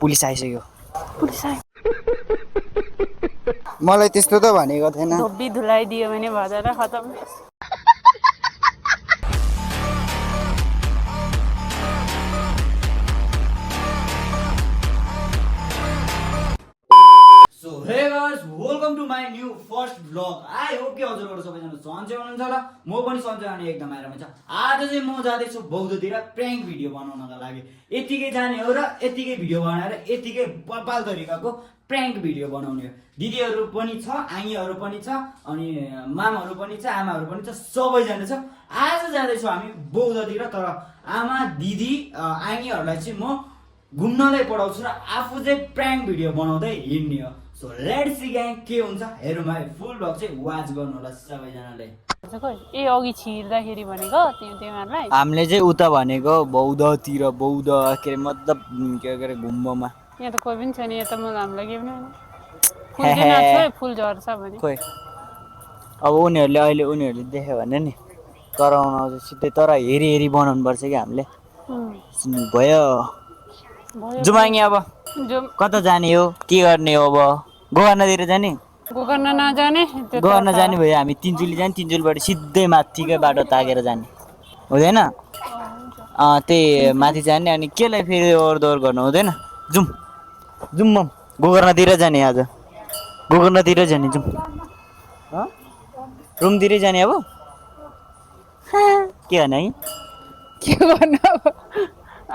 Police आइसक्यो। Police आयो। मलाई त्यस्तो त भनेको थिएन। धोबी धुलाइदियो भने भजर खतम। So hey guys, welcome to my new first vlog. I hope कि हजुरहरू सबैजना सन्चै हुनुहुन्छ होला। म पनि सन्चै अनि एकदम आराममा छ। आज चाहिँ म जाँदैछु बौद्धतिर प्र्याङ्क भिडियो बनाउनका लागि। यतिकै जाने हो र यतिकै भिडियो बनाएर यतिकै बबाल तरिकाको प्र्याङ्क भिडियो बनाउने हो। दिदीहरू पनि छ, आङीहरू पनि छ, अनि मामहरू पनि छ, आमाहरू पनि छ, सबैजना छ। आज जाँदैछु हामी बौद्धतिर। तर आमा, दिदी, आङीहरूलाई चाहिँ म घुम्नलाई पढाउँछु र आफू चाहिँ प्र्याङ्क भिडियो बनाउँदै हिँड्ने हो। सो लेट्स सी ग्याङ के हुन्छ हेरौँ है। फुल भ्लग चाहिँ वाच गर्नु होला सबैजनाले। ए अघि छिर्दाखेरि भनेको तिमीहरूलाई हामीले चाहिँ उता भनेको बौद्धतिर, बौद्ध के अरे मतलब के अरे गुम्बामा। यहाँ त कोही पनि छैन। यहाँ त म हामीलाई के पनि फुल चाहिँ नाच्छ है, फुल झर्छ भने खोइ अब उनीहरूले देख्यो भने नि कराउन आउँछ सिधै। तर हेरी हेरी बनाउनु पर्छ कि हामीले। भयो जुमाङ्गी अब कता जाने हो, के गर्ने हो? अब गोकर्णतिर जाने? गोकर्ण नजाने गोकर्ण जाने भयो हामी तिनचुली जाने, तिनचुलीबाट सिधै माथिकै बाटो ताकेर जाने हुँदैन? त्यही माथि जाने अनि केलाई फेरि ओहोरदोहोर गर्नु हुँदैन। जाउँ जाउँ गोकर्णतिर जाने। आज गोकर्णतिर जाने, जाउँ। रुमतिरै जाने अब के गर्ने है? के गर्नु अब?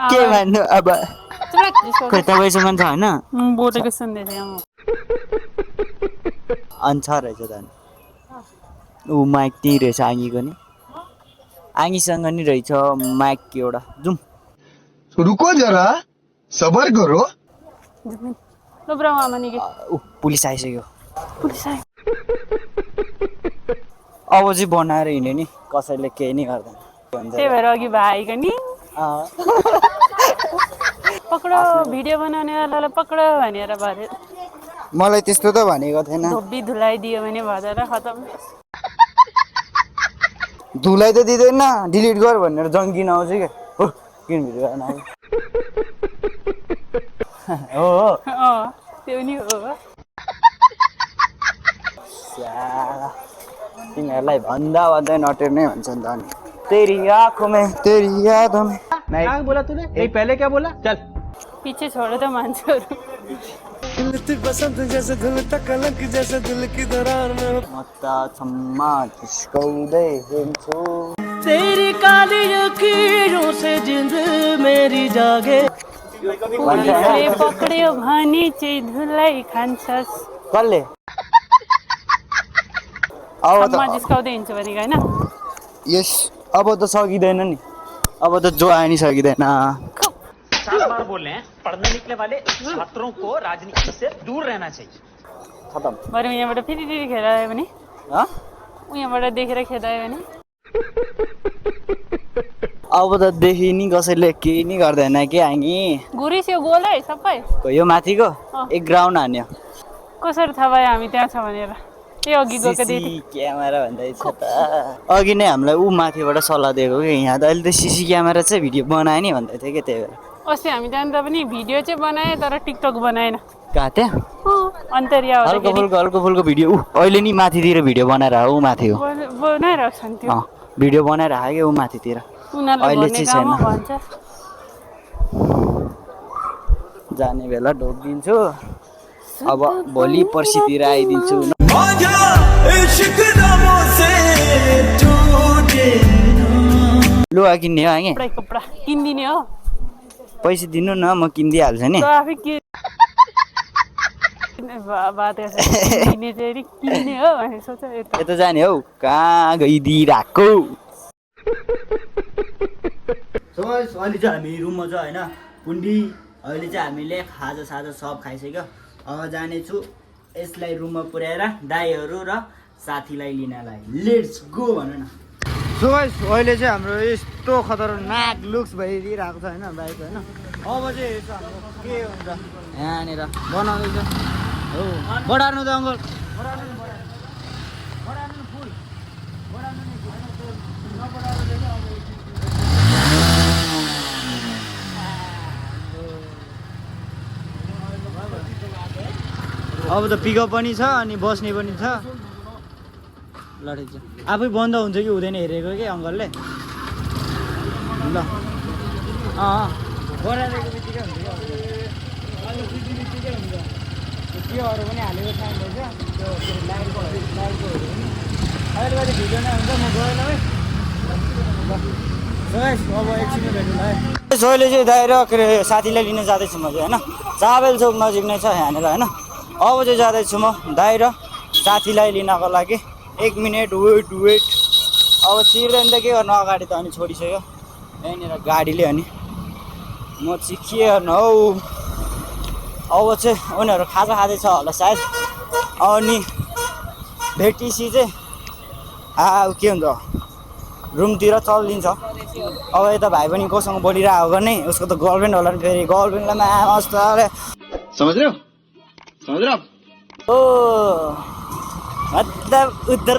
के भन्नु अब? खोइ तपाईँसँग छ होइन? बोलेको सुन्दै थिएँ म। अनि छ रहेछ त ऊ माइक त्यहीँ रहेछ आङीको नि। आङीसँग नि रहेछ माइक एउटा। जाउँ। रुको जरा सबर करो। ल ब्रो आमा नि के पुलिस आइसक्यो। पुलिस आयो। अब चाहिँ बनाएर हिँड्यो नि, कसैले केही नि गर्दैन। त्यही भएर अघि भाइको नि पक्रो भिडियो बनाउनेवालालाई पक्रो भनेर भन्यो। मलाई त्यस्तो त भनेको थिएन। धोबी धुलाइदियो भने भजर खतम। धुलाई त दिँदैन, डिलिट गर भनेर जङ्किन आउँछ क्या। हो किन भिडियो गर्न आउँछ? हो त्यो नि हो। तिमीहरूलाई भन्दा भन्दै नटेर्ने हुन्छ नि त। अनि तेरी आँखों में तेरी यादों में। क्या बोला तूने? नहीं पहले क्या बोला? चल पछि छोडो त मान्छेहरू। बसंत जैसे धुलता कलंक जैसे दिल की दरार में म त छम्मा झिस्काउँदै हिँड्छु। तेरी काली लकीरों से जिंद मेरी जागे। पुलिसले पक्रियो भने चाहिँ धुलाई खान्छस्। कसले? अब छम्मा जिस्काउँदै हिँड्छु भनेको होइन? यस अब त सकिँदैन नि। अब त जो आए नि सकिँदैन। 7 बार बोल रहे हैं, पढ़ने निकले वाले छात्रों को राजनीति से दूर रहना चाहिए। खतम। बरु यहाँबाट फेरि खेदायो भने, यहाँबाट देखेर खेदायो भने अब त देखि नि कसैले केही नि गर्दैन के आङी। गुरिस्यो गोल है सबै। यो माथिको एक ग्राउन्ड हान्यो। कसरी थाहा भयो हामी त्यहाँ छ भनेर? ए अघि गएको सिसी क्यामेरा भन्दैछ त। अघि नै हामीलाई ऊ माथिबाट सल्लाह दिएको कि यहाँ त अहिले त सिसी क्यामेरा चाहिँ भिडियो बनायो नि भन्दै थियो कि। त्यही भएर अस्ति हामी जाँदा पनि भिडियो चाहिँ बनाएँ तर टिकटक बनाएन। कहाँ त्यहाँ अन्तरिया हल्को फुल्को भिडियो। अहिले नि माथितिर भिडियो बनाएर ऊ माथि हो बनाइरहेको छ नि त्यो भिडियो बनाइरहेको कि ऊ माथितिर। अहिले चाहिँ छैन। जाने बेला ढोकिदिन्छु। अब भोलि पर्सितिर आइदिन्छु। लुगा किन्ने हो आगे? कपडा किनिदिने हो? पैसा दिनु न, म किनिदिइहाल्छु नि। आफै के किन्ने चाहिँ किन्ने हो भने सोच। यता जाने हौ, कहाँ गइदिइरहेको? अहिले चाहिँ हामी रुममा छ होइन पुन्डी। अहिले चाहिँ हामीले खाजा सब खाइसक्यो। अब जानेछु यसलाई रुममा पुर्याएर दाईहरू र साथीलाई लिनलाई। लेट्स गो भन न। सो गाइस अहिले चाहिँ हाम्रो यस्तो खतरनाक लुक्स भइदिइरहेको छ होइन बाइक होइन। अब चाहिँ हेर्छु हाम्रो के हुन्छ। यहाँनिर बनाउँदैछ हो। बढार्नु त अङ्कल, बढार्नु फुल बढार्नु नि नबढाएर अब अब त पिकअप पनि छ अनि बस्ने पनि छ ल ठिक छ आफै बन्द हुन्छ कि हुँदैन हेरेको कि अङ्कलले ल बढाइदिएको बित्तिकै हुन्छ कि त्यो अरू पनि हालेको छैन रहेछ त्यो लाइटको अहिले भिडियो नै हुन्छ म गएन है अब एकछिन भेटौँ है सोहिले चाहिँ दाएर के अरे साथीलाई लिन जाँदैछु म चाहिँ होइन चाबेल चोक नजिक नै छ यहाँनिर होइन अब चाहिँ जाँदैछु म दाइ र साथीलाई लिनको लागि 1 मिनट वेट अब छिर्दैन त के गर्नु अगाडि त अनि छोडिसक्यो यहीँनिर गाडीले अनि म चाहिँ के गर्नु हौ अब चाहिँ उनीहरू खाजा खाँदैछ होला सायद अनि भेटिसी चाहिँ के हुन्छ रुमतिर चलिदिन्छ अब यता भाइ पनि कोसँग बोलिरहेको गर्ने उसको त गर्लफ्रेन्ड होला नि फेरि गर्लफ्रेन्डलाई मस्ताले समझ रहे हो ओ मतलब उधर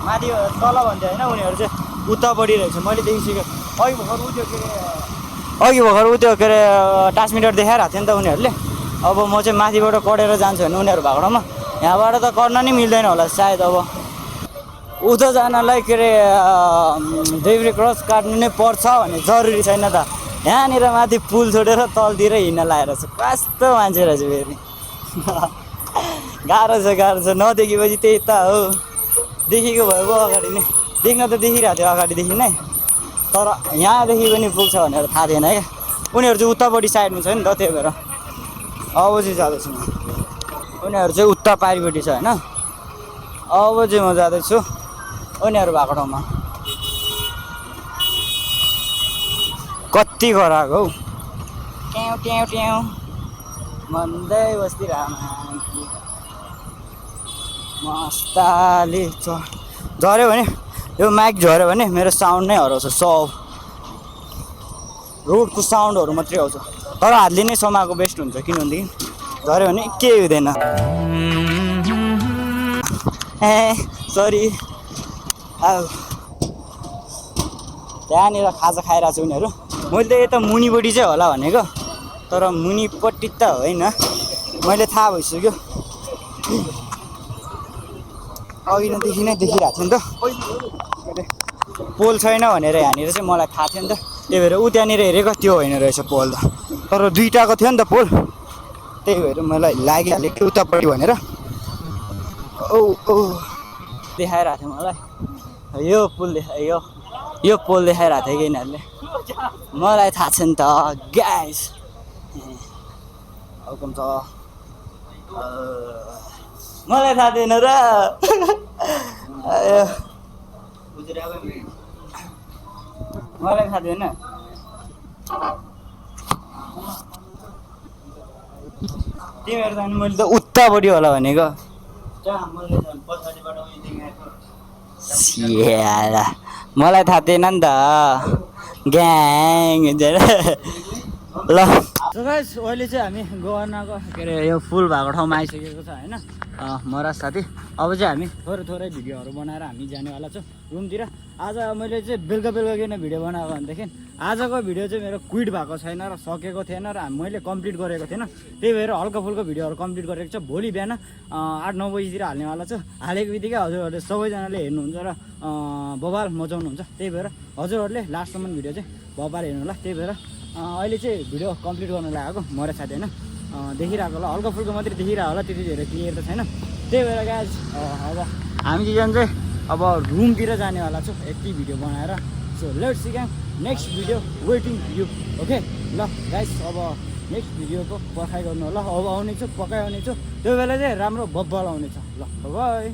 माथि तल भन्थ्यो होइन उनीहरू चाहिँ उतापट्टि रहेछ मैले देखिसकेँ अघि भर्खर उ त्यो के अरे ट्रान्समिटर देखाइरहेको थियो नि त उनीहरूले अब म चाहिँ माथिबाट कडेर जान्छु भने उनीहरू भएको ठाउँमा यहाँबाट त कर्न नै मिल्दैन होला सायद अब उता जानलाई के अरे देब्रे क्रस काट्नु नै पर्छ भन्ने जरुरी छैन त यहाँनिर माथि पुल छोडेर तलतिर हिँड्न लागेर छ कस्तो मान्छे रहेछ फेरि गाह्रो छ नदेखेपछि त्यही त हो देखेको भएको अगाडि नै देख्न त देखिरहेको थियो अगाडिदेखि नै तर यहाँदेखि पनि पुग्छ भनेर थाहा थिएन क्या उनीहरू चाहिँ उतापट्टि साइडमा छ नि त त्यही भएर अब चाहिँ जाँदैछु म उनीहरू चाहिँ उता पारिपट्टि छ होइन अब चाहिँ म जाँदैछु उनीहरू भएको ठाउँमा कति गराएको हौ ट्याउ ट्याउ ट्याउ भन्दै बस्दिरहेको मस्ताले झऱ्यो भने यो माइक झऱ्यो भने मेरो साउन्ड नै हराउँछ सब रोडको साउन्डहरू मात्रै आउँछ तर हातले नै समाएको बेस्ट हुन्छ किनभनेदेखि झऱ्यो भने केही हुँदैन ए सरी त्यहाँनिर खाजा खाइरहेको छ उनीहरू मैले त यता मुनिपट्टि चाहिँ होला भनेको तर मुनिपट्टि त होइन मैले थाहा भइसक्यो अघि नदेखि नै देखिरहेको थियो नि त पोल छैन भनेर यहाँनिर चाहिँ मलाई थाहा थियो नि त त्यही भएर ऊ त्यहाँनिर हेरेको त्यो होइन रहेछ पोल त तर दुईटाको थियो नि त पोल त्यही भएर मलाई लागिहाल्यो कि उतापट्टि भनेर औ देखाइरहेको थियो मलाई यो पोल देखायो यो पोल देखाइरहेको थियो कि यिनीहरूले मलाई थाहा छ नि त गाइस वेलकम छ मलाई थाहा थिएन र मलाई थाहा थिएन तिमीहरू जानु मैले त उतापट्टि होला भनेको मलाई थाहा थिएन नि त ग्याङ ल गाइस अहिले चाहिँ हामी गवर्नरको के अरे यो फुल भएको ठाउँमा आइसकेको छ होइन म र साथी अब चाहिँ हामी थोरै भिडियोहरू बनाएर हामी जानेवाला छौँ रुमतिर आज मैले चाहिँ बेलुका किन भिडियो बनाएको भनेदेखि आजको भिडियो चाहिँ मेरो क्विट भएको छैन र सकेको थिएन र मैले कम्प्लिट गरेको थिएन त्यही भएर हल्का फुल्का भिडियोहरू कम्प्लिट गरेको छ भोलि बिहान 8-9 बजीतिर हाल्नेवाला छु हालेको बित्तिकै हजुरहरूले सबैजनाले हेर्नुहुन्छ र बबाल मजाउनुहुन्छ त्यही भएर हजुरहरूले लास्टसम्म भिडियो चाहिँ बबाल हेर्नु होला त्यही भएर अहिले चाहिँ भिडियो कम्प्लिट गर्नु लागेको म र साथी होइन देखिरहेको होला हल्का फुल्का मात्रै देखिरहेको होला त्यति धेरै क्लियर त छैन त्यही भएर गाइज अब हामी चाहिँ अब रुमतिर जानेवाला छु यति भिडियो बनाएर so let's see next video waiting you okay ल गाइज अब नेक्स्ट भिडियोको पर्खाइ गर्नु होला अब आउनेछु पक्कै आउनेछु त्यो बेला चाहिँ राम्रो बब्बल आउनेछ ल बाई